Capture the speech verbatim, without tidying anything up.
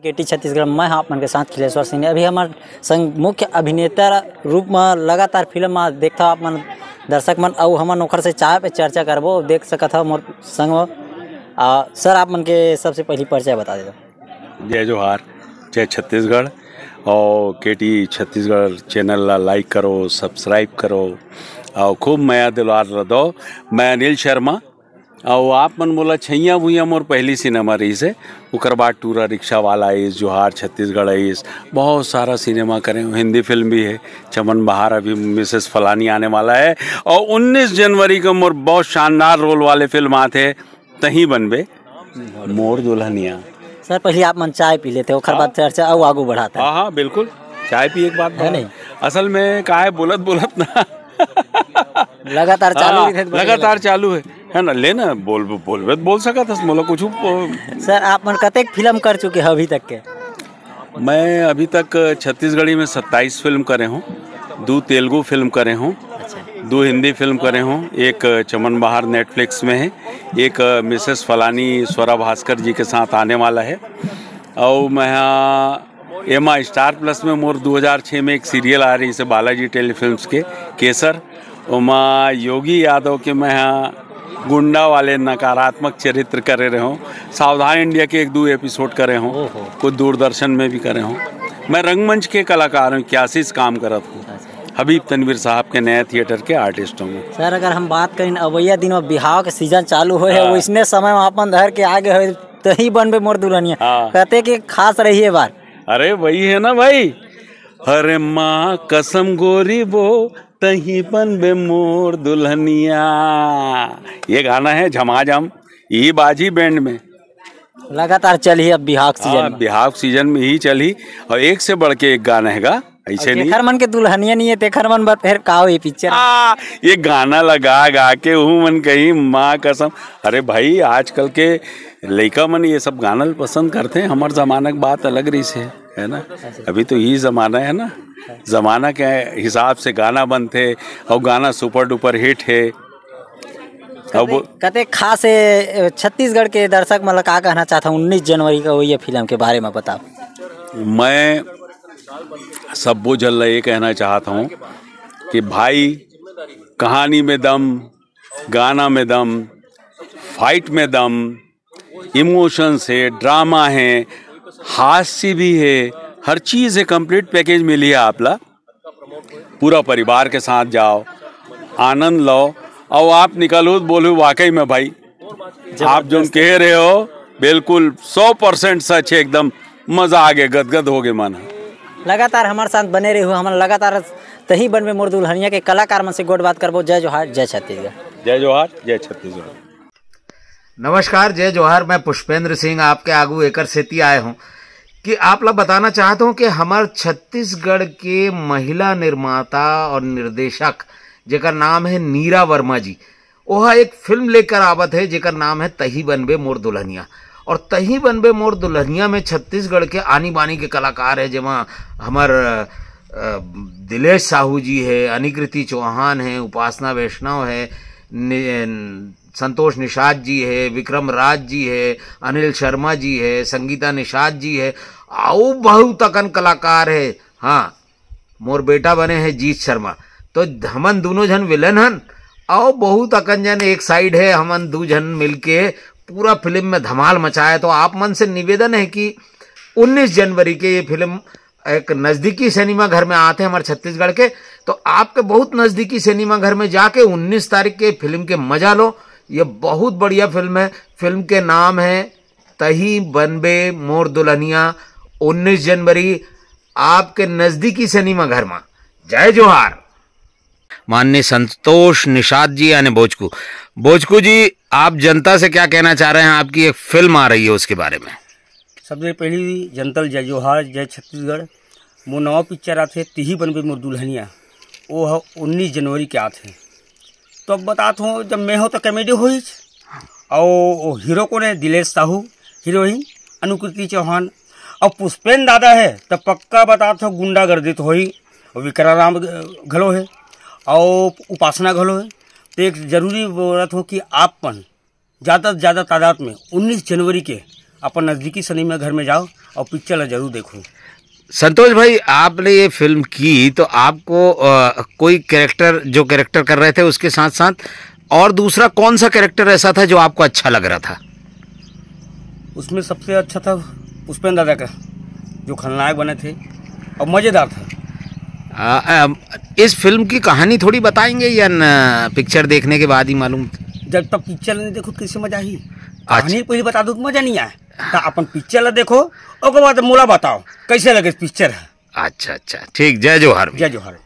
केटी छत्तीसगढ़, मैं हाँ आप मन के साथ खिलेश्वर सिंह। अभी हमर संग मुख्य अभिनेता रूप म लगातार फिल्म म देखथव आप मन दर्शक मन, अउ हमन ओखर से चाय पे चर्चा करबो। देख सकत हव मोर संग म, आ, सर आप मन के सबसे पहली परिचय बता देता। जय जोहार, जय छत्तीसगढ़। और केटी छत्तीसगढ़ चैनल ला लाइक करो, सब्सक्राइब करो और खूब मया दुलार दो। मैं अनिल शर्मा। और आप मन मोला छैया भुइया मोर पहली सिनेमा रहिस हे, ओकर बाद टूरा रिक्शा वाला आइस, जोहार छत्तीसगढ़ आइस, बहुत सारा सिनेमा करे हूँ, हिंदी फिल्म भी है चमन बहार, अभी मिसेस फलानी आने वाला है, और उन्नीस जनवरी को मोर बहुत शानदार रोल वाले फिल्म आते हैं, तही बनबे मोर दुल्हनिया। सर पहले आप मन चाय पी लेते हो, ओखर बाद चर्चा अउ आगू बढ़ाता है। हाँ हाँ बिल्कुल, चाय पी एक बात है नहीं। असल में का है, बोलत बोलत ना लगातार चालू हाँ, रहिथे त बढ़िया लगातार लगथे। चालू है, है ना? ले ना, बोल, बोलबे त बोल सकत हस, मोला कुछ। सर आप मन कतेक फिल्म कर चुके हो अभी तक के? मैं अभी तक छत्तीसगढ़ी में सत्ताईस फिल्म करे हूँ, दो तेलुगु फिल्म करे हूँ, अच्छा। दो हिंदी फिल्म करे हूँ, एक चमन बहार नेटफ्लिक्स में है, एक मिसेस फलानी स्वरा भास्कर जी के साथ आने वाला है। और मैं हाँ एमा स्टार प्लस में मोर दो हज़ार छः में एक सीरियल आ रहिस हे बालाजी टेलीफिल्म्स के, केसर, ओमा योगी यादव के मैं हाँ गुंडा वाले नकारात्मक चरित्र करे रहे हूँ। सावधान इंडिया के एक दो एपिसोड करे हूँ, ओहो। कुछ दूरदर्शन में भी करे हूँ। मैं रंगमंच के कलाकार हूँ, इक्यासी से काम करत हूँ। अच्छा। हबीब तनवीर साहब के नया थिएटर के आर्टिस्ट हूँ मैं। सर अगर हम बात करें अवैया दिन में बिहाव के सीजन चालू होए है, हाँ। वैसने समय में अपन धर के आगे हो, तही बनबे मोर दुल्हनिया। हाँ। कहते कि खास रही है बार। अरे वही है ना भाई, अरे माँ कसम गोरी वो, तही बनबे मोर दुल्हनिया। ये गाना है झमाझम, ये बाजी बैंड में। लगातार चलही अब बिहाव के सीजन हाँ, में। बिहाव के सीजन में ही चलही। और एक से बढ़ के एक गाना हैगा, ऐसे नहीं। जेखर मन के दुल्हनिया नहीं है, तेखर मन बर फिर का होई पिक्चर? आ, ये गाना लगा गा के हूँ मन कहीं, माँ कसम। अरे भाई, आजकल के लइका मन ये सब गाना ल पसंद करते हैं, हमार जमाना की बात अलग रही से, है ना? अभी तो यही जमाना है ना, जमाना के हिसाब से गाना बनते और गाना सुपर डुपर हिट है। अब कते, कते खास है, छत्तीसगढ़ के दर्शक मन ला का कहना चाहता हूँ उन्नीस जनवरी का वही फिल्म के बारे में बताओ। मैं सब्बो झन ला ये कहना चाहता हूँ कि भाई, कहानी में दम, गाना में दम, फाइट में दम, इमोशंस है, ड्रामा है, हास्य भी है, हर चीज़ है, कंप्लीट पैकेज मिली है आप ला। पूरा परिवार के साथ जाओ, आनंद लो, और आप निकलो तो बोलो वाकई में भाई, आप जो कह रहे हो बिल्कुल सौ परसेंट सच है, एकदम मजा आ गया, गदगद हो गए मन। लगातार हमारे साथ बने रहो, हम लगातार तही बनबे मोर दुल्हनिया के कलाकार मन से गोठ बात करबो। जय जोहार, जय छत्तीसगढ़। जय जोहार, जय छत्तीसगढ़। नमस्कार, जय जोहार। मैं पुष्पेंद्र सिंह आपके आगू एकर सेती आए हूँ कि आप ला बताना चाहत हूँ कि हमार छत्तीसगढ़ के महिला निर्माता और निर्देशक, जेकर नाम है नीरा वर्मा जी, ओहा एक फिल्म लेकर आवत है जेकर नाम है तही बनबे मोर दुल्हनिया। और तही बनबे मोर दुल्हनिया में छत्तीसगढ़ के आनी बानी के कलाकार है, जेमा हमर अ, दिलेश साहू जी है, अनिकृति चौहान है, उपासना वैष्णव है, नि-, संतोष निषाद जी है, विक्रम राज जी है, अनिल शर्मा जी है, संगीता निषाद जी है, अउ बहुत अकन कलाकार है। हाँ, मोर बेटा बने है जीत शर्मा, तो हमन दोनों झन विलेन हन, अउ बहुत अकन जन एक साइड है, हमन दू झन मिलके पूरा फिल्म में धमाल मचाए। तो आप मन से निवेदन है कि उन्नीस जनवरी के ये फिल्म एक नजदीकी सिनेमा घर में आते हैं हमारे छत्तीसगढ़ के, तो आपके बहुत नजदीकी सिनेमा घर में जाके उन्नीस तारीख के फिल्म के मजा लो। ये बहुत बढ़िया फिल्म है। फिल्म के नाम है तही बनबे मोर दुल्हनिया, उन्नीस जनवरी आपके नजदीकी सिनेमा घर में। जय जोहार। माननीय संतोष निषाद जी यानी बोचकू, बोचकू जी, आप जनता से क्या कहना चाह रहे हैं? आपकी एक फिल्म आ रही है, उसके बारे में। सबले पहिली जनता ल जय जोहार, जय छत्तीसगढ़। मोर नवा पिक्चर आथे, तिही बनबे मोर दुल्हनिया, वो ह उन्नीस जनवरी के आथे। तो अब बतात हूँ, जब मैं हो तो कॉमेडी होइच, और वो हीरो कोन है? दिलेश साहू, हीरोइन अनुकृति चौहान, और पुष्पेन दादा है तो पक्का बतात हूँ गुंडागर्दी तो होही, और विक्रम राम घलो है, और उपासना घलो है। तो एक जरूरी बोलत हूँ कि आप मन ज़्यादा से ज़्यादा तादाद में उन्नीस जनवरी के अपन नज़दीकी सिनेमा घर में जाओ और पिक्चर ला जरूर देखो। संतोष भाई, आपने ये फिल्म की तो आपको अ, कोई कैरेक्टर, जो कैरेक्टर कर रहे थे, उसके साथ साथ और दूसरा कौन सा कैरेक्टर ऐसा था जो आपको अच्छा लग रहा था? उसमें सबसे अच्छा था पुष्पेंद्र दादा का, जो खलनायक बने थे और मज़ेदार था। आ, आ, इस फिल्म की कहानी थोड़ी बताएंगे या न, पिक्चर देखने के बाद ही मालूम? जब तक पिक्चर नहीं देखो तो कैसे मजा आई? कहानी पहले बता दो तो मजा नहीं आए। तो अपन पिक्चर ला देखो, ओकर बाद मोला बताओ कैसे लगे पिक्चर है। अच्छा, अच्छा, ठीक। जय जोहार भैया। जय जोहार।